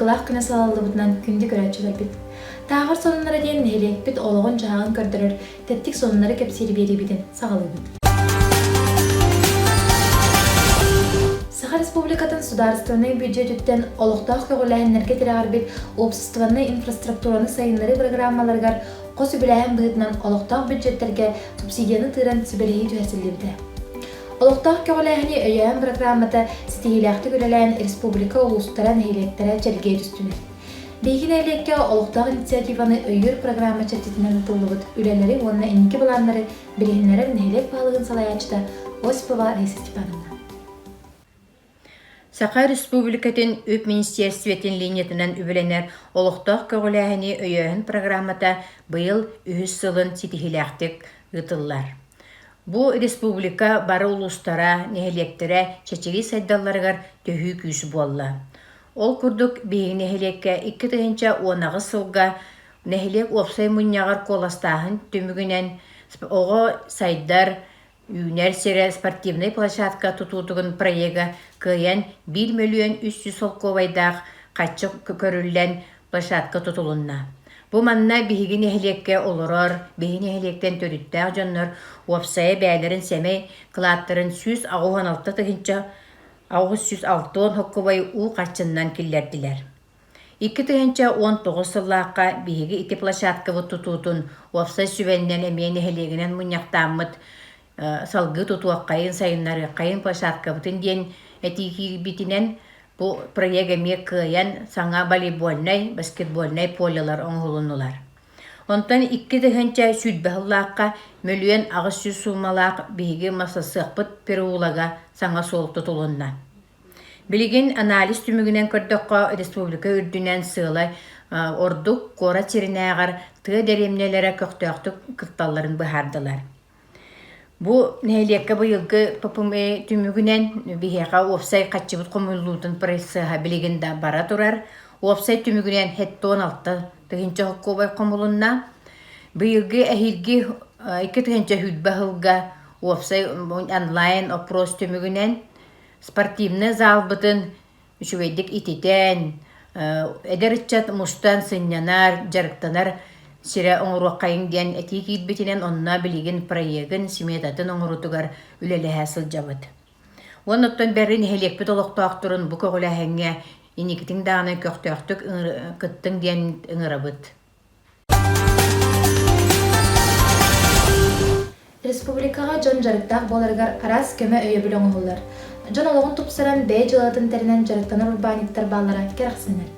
соргулаах күнэ салаллыбытынан күндү көрөөччүлэрбит! Тааҕар сонуннара диэн нэһилиэкпит олоҕун-дьаһаҕын көрдөрөр тэттик сонуннары кэпсиир биэриибитин саҕалыыбыт. Саха Республикатын судаарыстыбаннай бүддьүөтүттэн олохтоох көҕүлээһиннэргэ тирэҕирбит уопсастыбаннай инфраструктураны сайыннарыы программаларыгар хос үбүлээһин быһыытынан олохтоох бүддьүөттэргэ субсидияны тыыран сүбэлэһии түһэрсиллибитэ. Олохтоох көҕүлээһини өйөөһүн программата ситиһиилээхтик үлэлээн республика улуустара, нэһилиэктэрэ чэлгийэ түстүлэр. Биһиги нэһилиэккэ олохтоох инициативаны өйүүр программа чэрчитинэн ыытыллыбыт үлэлэри уонна инники былааннары билиһиннэрэр нэһилиэк баһылыгын салайааччыта Осипова Раиса Степановна. Саха Республикатын Үп министиэристибэтин линиятынан үбүлэнэр олохтоох көҕүлээһини өйөөһүн программата быйыл үһүс сылын ситиһиилээхтик ыытыллар. Бу республика бары улуустара, нэһилиэктэрэ чэчирии сайдалларыгар төһүү күүс буолла. Ол курдук, биһиги нэһилиэккэ 2018 сылга нэһилиэк уопсай мунньаҕар куоластааһын түмүгүнэн оҕо сайдар Үүнэр сирэ спортивнай площадка тутуутугун проега кыайан 1 мөлүйүөн 300 солкуобайдаах харчы көрүллэн площадка тутулунна. Бу манна биһиги нэһилиэккэ олорор, биһиги нэһилиэктэн төрүттээх дьоннор уопсайа бэйэлэрин сэмэй кылааттарын 186 тыһыынча 860 соккубай уу харчыннан киллэрдилэр. 2019 сыллаахха биһиги ити площадкабыт тутуутун уопсай сүбэннэн эмиэ нэһилиэгинэн мунньахтааммыт салгыы тутуоххайын, сайыннарыаххайын площадкабытын диэн этии киирбитинэн бу проект эмиэ кыайан саҥа волейбольнай, баскетбольнай полелар оҥоһулуннулар. Онтон 2020 сыллаахха мөлүйүөн 800 суумалаах биһиги массасыахпыт переулога саҥа суол тутулунна. Билигин анализ түмүгүнэн көрдөххө, республика үрдүнэн сыала ордук куорат сиринээҕэр тыа дэриэбинэлэрэ көхтөөхтүк кытталларын быһаардылар. Бу нэһилиэккэ быйылгы ППМ түмүгүнэн биһиэхэ уопсай хаччыбыт хомуйуллуутун процеһа билигин да бара турар. Уопсай түмүгүнэн 76 тыһыынча сокуобай хомулунна. Быйылгы эһиилги 2020 сылга уопсай онлайн опрос түмүгүнэн Спортивнай залбытын үчүгэйдик ититэн, эдэр ыччат мустан сынньанар, дьарыктанар сирэ оҥоруоххайыҥ диэн этии киирбитинэн онно билигин проегын, сметатын оҥоруутугар үлэлэһэ сылдьабыт. Уонна оттон бары нэһилиэкпит олохтоохторун бу көҕүлээһиҥҥэ инникитин даҕаны көхтөөхтүк кыттыҥ диэн ыҥырабыт. Республикаҕа дьон дьарыктаах буоларыгар араас көмө-өйөбүл оҥоһуллар. Дьон олоҕун тупсаран, бэйэ дьыалатын тэринэн дьарыктанар урбаанньыттар бааллара кэрэхсэнэр.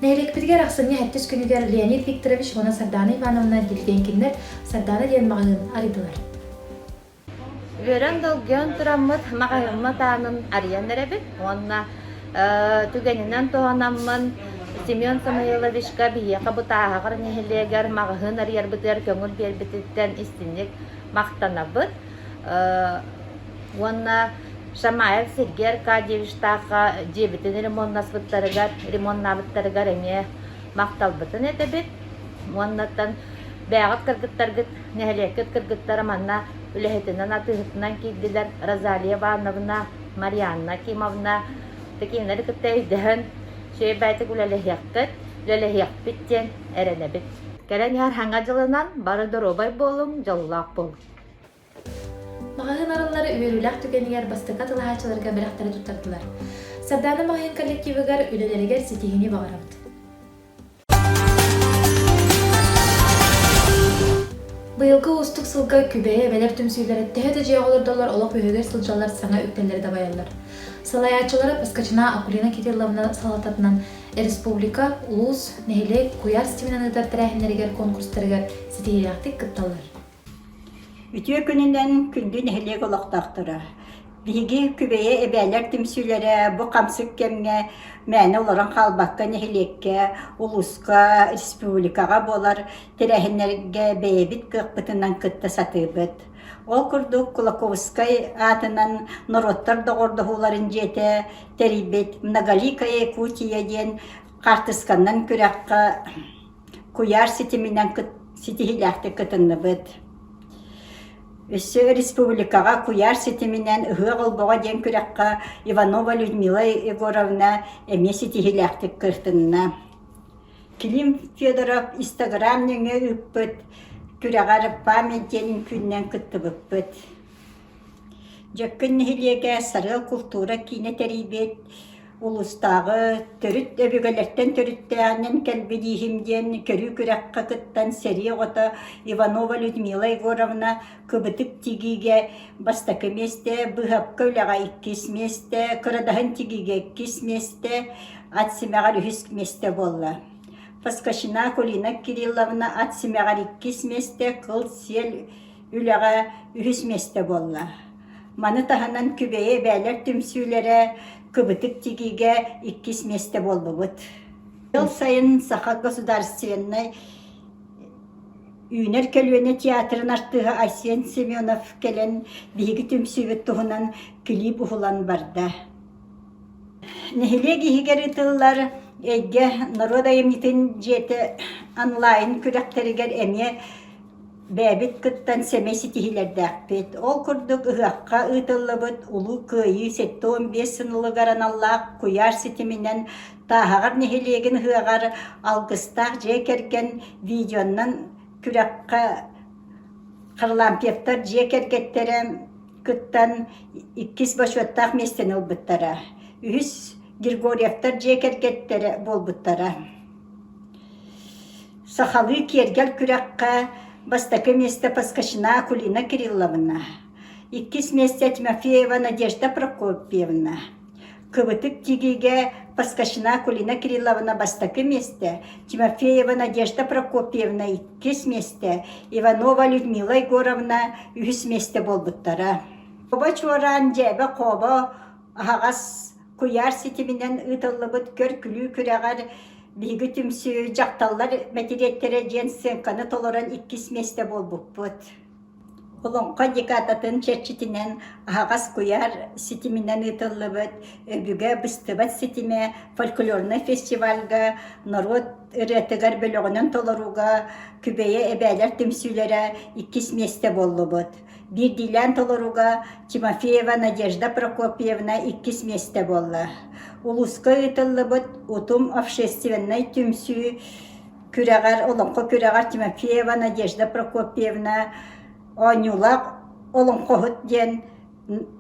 Нэһилиэкпитигэр ахсынньы сэттис күнүгэр Леонид Викторович уонна Сардаана Ивановна Дильденкиннэр Сардаана диэн маҕаһыын арыйдылар. Үөрэн долгуйан тураммыт маҕаһыыммыт аанын арыйан эрэбит уонна түгэнинэн туһанаммын Семен Самойловичка биһиэхэ бу Тааһаҕар нэһилиэгэр маҕаһыын арыйарбытыгар көҥүл биэрбититтэн истиҥник махтанабыт. Уонна Шамаев Сергей Аркадьевичтаахха дьиэбитин ремоннаспыттарыгар, ремоннаабыттарыгар эмиэ махталбытын этэбит. Уоннаттан бэйэҕит кыргыттаргыт Нэһилиэккит кыргыттара манна үлэһитинэн, атыыһытынан киирдилэр Розалия Ивановна, Марианна Кимовна кинилэри кытта өйдөһөн, үчүгэй баайдык үлэлэһиэххит, үлэлэһиэхпит диэн эрэнэбит. Кэлэн иһэр Саҥа дьылынан бары доруобай буолуҥ, дьоллоох буолуҥ. Маҕаһыын арыллар үөрүүлээх түгэнигэр бастакы атыылаһааччыларга бэлэхтэри туттардылар. Сардаана маҕаһыын коллективыгар үлэлэригэр ситиһиини баҕарабыт. Быйылгы уустук сылга Күбэйэ эбэлэр түмсүүлэрэ төһө да дьиэҕэ олордоллор олох үөһүгэр сылдьаллар саҥа үктэллэри дабайаллар. Салайааччылара Поскачина Акулина Кирилловна салалтатынан республика, улуус, нэһилиэк куйаар ситиминэн ыытар тэрээһиннэригэр конкурстарыгар ситиһиилээхтик кытталлар. Үтүө күнүнэн күндү нэһилиэк олохтоохторо! Биһиги Күбэйэ эбээлэр түмсүүлэрэ бу хамсык кэмҥэ мээнэ олорон хаалбакка нэһилиэккэ, улууска, республикаҕа буолар тэрээһиннэргэ бэйэбит кыахпытынан кытта сатыыбыт. Ол курдук Кулаковскай аатынан норуоттар доҕордоһууларын дьиэтэ тэрийбит «Многоликая Якутия» диэн хаартысканнан күрэххэ куйаар ситиминэн ситиһиилээхтик кытынныбыт. Өссө республикаҕа куйаар ситиминэн Ыһыах олбоҕо диэн күрэххэ Иванова Людмила Егоровна эмиэ ситиһиилээхтик кытынна. Клим Федоров Инстаграм нөҥүө ыыппыт күрэҕэр Память диэн үҥкүүннэн кыттыбыппыт. Дьөккөн нэһилиэгэ Сарыал култуура киинэ тэрийбит улуустааҕы төрүт өбүгэлэртэн төрүттээҕинэн кэлбит ииһим диэн көрүү күрэххэ кыттан сэрии оҕото Иванова Людмила Егоровна кыбытык тигиигэ бастакы миэстэ, быыһапка үлэҕэ иккис миэстэ, кырадаһын тигиигэ иккис миэстэ, ат симэҕэр үһүс миэстэ буолла. Поскачина Акулина Кирилловна ат симэҕэр иккис миэстэ, кыл-сиэл үлэҕэ үһүс миэстэ буолла. Маны таһынан Күбэйэ эбээлэр түмсүүлэрэ кыбытык тигиигэ иккис миэстэ буоллубут. Сыл сайын Саха государственнай Үүнэр көлүөнэ театрын артыыһа Айсен Семенов кэлэн биһиги түмсүүбүт туһунан клип уһулан барда. Нэһилиэк иһигэр ыытыллар Эйгэ норуот айымньытын дьиэтэ онлайн күрэхтэригэр эмиэ Бэйэбит кыттан сэмэй ситиһиилэрдээхпит. Ол курдук ыһыахха ыытыллыбыт Улуу Кыайыы 75 сылыгар аналлаах куйаар ситиминэн Тааһаҕар нэһилиэгин ыһыаҕар Алгыстаах дьиэ кэргэн видеоннан күрэххэ Харлампьевтар дьиэ кэргэттэрэ кыттан иккис бочуоттаах миэстэни ылбыттара. Үһүс Григорьевтар дьиэ кэргэттэрэ буолбуттара. Сахалыы киэргэл күрэххэ бастакы миэстэ Поскачина Акулина Кирилловна, иккис миэстэ Тимофеева Надежда Прокопьевна, Кыбытык тигиигэ Поскачина Акулина Кирилловна бастакы миэстэ, Тимофеева Надежда Прокопьевна иккис миэстэ, Иванова Людмила Егоровна үһүс миэстэ буолбуттара. Оба чуораан дьээбэ-хообо аһаҕас Куйаар ситиминэн ыытыллыбыт көр-күлүү күрэҕэр биһиги түмсүү дьахталлар мэтириэттэрэ диэн сценканы толорон иккис миэстэ буолбуппут. Олоҥхо декадатын чэрчитинэн аһаҕас куйаар ситиминэн ыытыллыбыт Өбүгэ быстыбат ситимэ фольклорнай фестивальга норуот ырыатыгар бөлөҕүнэн толорууга Күбэйэ эбээлэр түмсүүлэрэ иккис миэстэ буоллубут. Биирдиилээн толорууга Тимофеева Надежда Прокопьевна иккис миэстэ буолла. Улууска ыытыллыбыт Утум общественнай түмсүү күрэҕэр, олоҥхо күрэҕэр Тимофеева Надежда Прокопьевна оонньуулаах олоҥхоһут диэн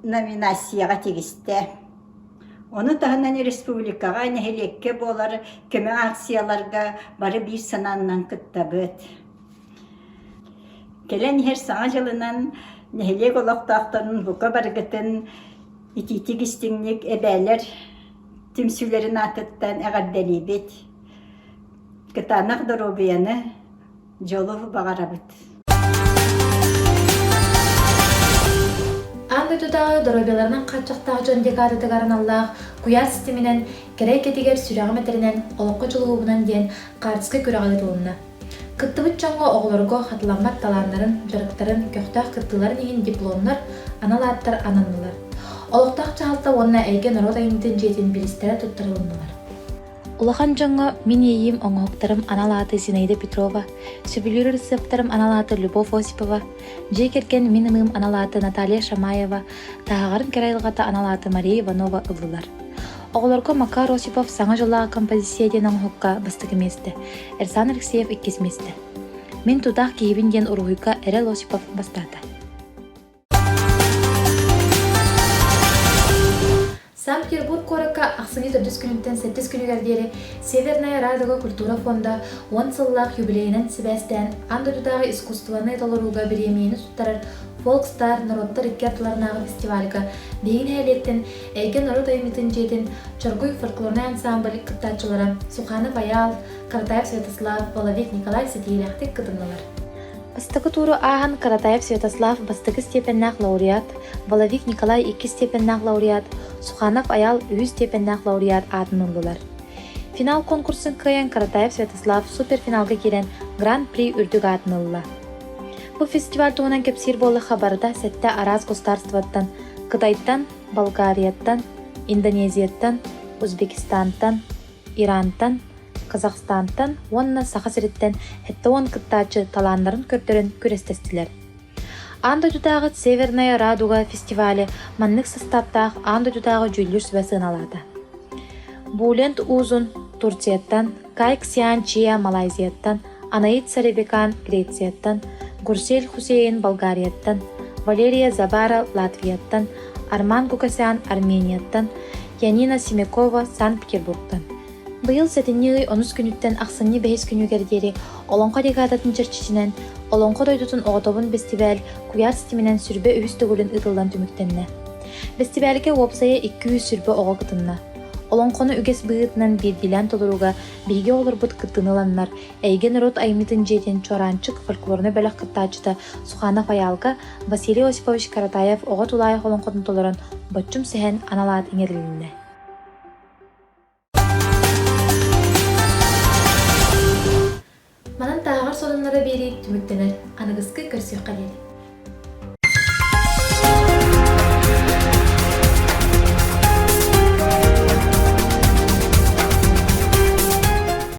номинацияҕа тигистэ. Ону таһынан республикаҕа, нэһилиэккэ буолар көмө акцияларга бары биир санааннан кыттабыт. Кэлэн иһэр Саҥа дьылынан нэһилиэк олохтоохторун бука барыгытын итиитик-истиҥник эбээлэр түмсүүлэрин аатыттан эҕэрдэлиибит! Кытаанах доруобуйаны, дьолу баҕарабыт! Аан дойдутааҕы доруобуйаларынан хааччахтаах дьон декадатыгар аналлаах куйаар ситиминэн кэрэ эйгэтигэр сүрэҕим этэринэн олоххо дьулуһуубунан диэн хаартыска күрэҕэ ыытылынна. Кыттыбыт дьоҥҥо оҕолорго хатыламмат талааннарын, дьарыктарын, көхтөөх кыттыыларын иһин дипломнар, анал ааттар ананнылар. Олохтоох дьаһалта уонна Эйгэ норуот айымньытын дьиэтин бириистэрэ туттарылыннылар. Улахан дьоҥҥо Мин иэйиим оҥоһуктарым анал ааты Зинаида Петрова, сөбүлүүр ырысыаптарым анал ааты Любовь Осипова, дьиэ кэргэн Мин ымыым анал ааты Наталья Шамаева, Таһаҕарын кэрэ айылҕата анал ааты Мария Иванова ыллылар. Оҕолорго Макар Осипов Саҥа дьоллоох композиция диэн оҥоһукка бастакы миэстэ, Эрсан Алексеев иккис миэстэ. Мин тутаах киһибин диэн уруһуйга Эрэл Осипов бастаата. Санкт-Петербург куоракка ахсынньы төрдүс күнүттэн сэттис күнүгэр диэри Северная радуга культура фонда уон сыллаах юбилейынан сибээстээн аан дойдутааҕы искусствоны толорууга бириэмийэни туттарар Фолкстар норуоттар икки ардыларынааҕы фестивальга биһиги нэһилиэктэн Эйгэ норуот айымньытын дьиэтин Чоргуй фольклорнай ансамбль кыттааччылара Суханов Айаал, Каратаев Святослав, Половик Николай ситиһиилээхтик кытыннылар. Бастакы тууру ааһан Каратаев Святослав бастакы степеннээх лауреат, Воловик Николай иккис степеннээх лауреат, Суханов Айаал үһүс степеннээх лауреат аатын ыллылар. Финал конкурсун кыайан Каратаев Святослав суперфиналга киирэн Гран-при үрдүк аатын ылла. Бу фестиваль туһунан кэпсиир буоллахха барыта сэттэ араас государствоттан Кытайтан, Болгарияттан, Индонезияттан, Узбекистантан, Ирантан, Казахстантан уонна Саха сириттэн 70 кыттааччы талааннарын көрдөрөн күрэстэстилэр. Аан дойдутааҕы Северная радуга фестивале маннык састааптаах аан дойдутааҕы дьүүллүүр сүбэ сыаналаата. Булент Узун Турцияттан, Кай Ксиан Чиа Малайзияттан, Анаит Саребекан Грецияттан, Гурсель Хусейн Болгарияттан, Валерия Забара Латвияттан, Арман Гукасян Арменияттан, Янина Семякова Санкт-Петербургтан. Быйыл сэтинньи ый онус күнүттэн ахсынньы бэһис күнүгэр диэри Олоҥхо декадатын чэрчитинэн Олоҥхо дойдутун оҕотобун бэстибээл куйаар ситиминэн сүрбэ үһүс төгүлүн ыытыллан түмүктэннэ. Бэстибээлгэ уопсайа 200 сүрбэ оҕо кытынна. Олоҥхону үгэс быһыытынан биирдиилээн толорууга биһиги оҕолорбут кыттыыны ыланнар, Эйгэ норуот айымньытын дьиэтин Чуораанчык фольклорнай бөлөх кыттааччыта Суханов Айаалга Василий Осипович Каратаев оҕо тулаайах олоҥхотун толорон Боччум сэһэн анал аат иҥэрилиннэ. Манан тааҕар сонуннара биэрии түмүктэнэр. Аныгыскы көрсүөххэ диэри.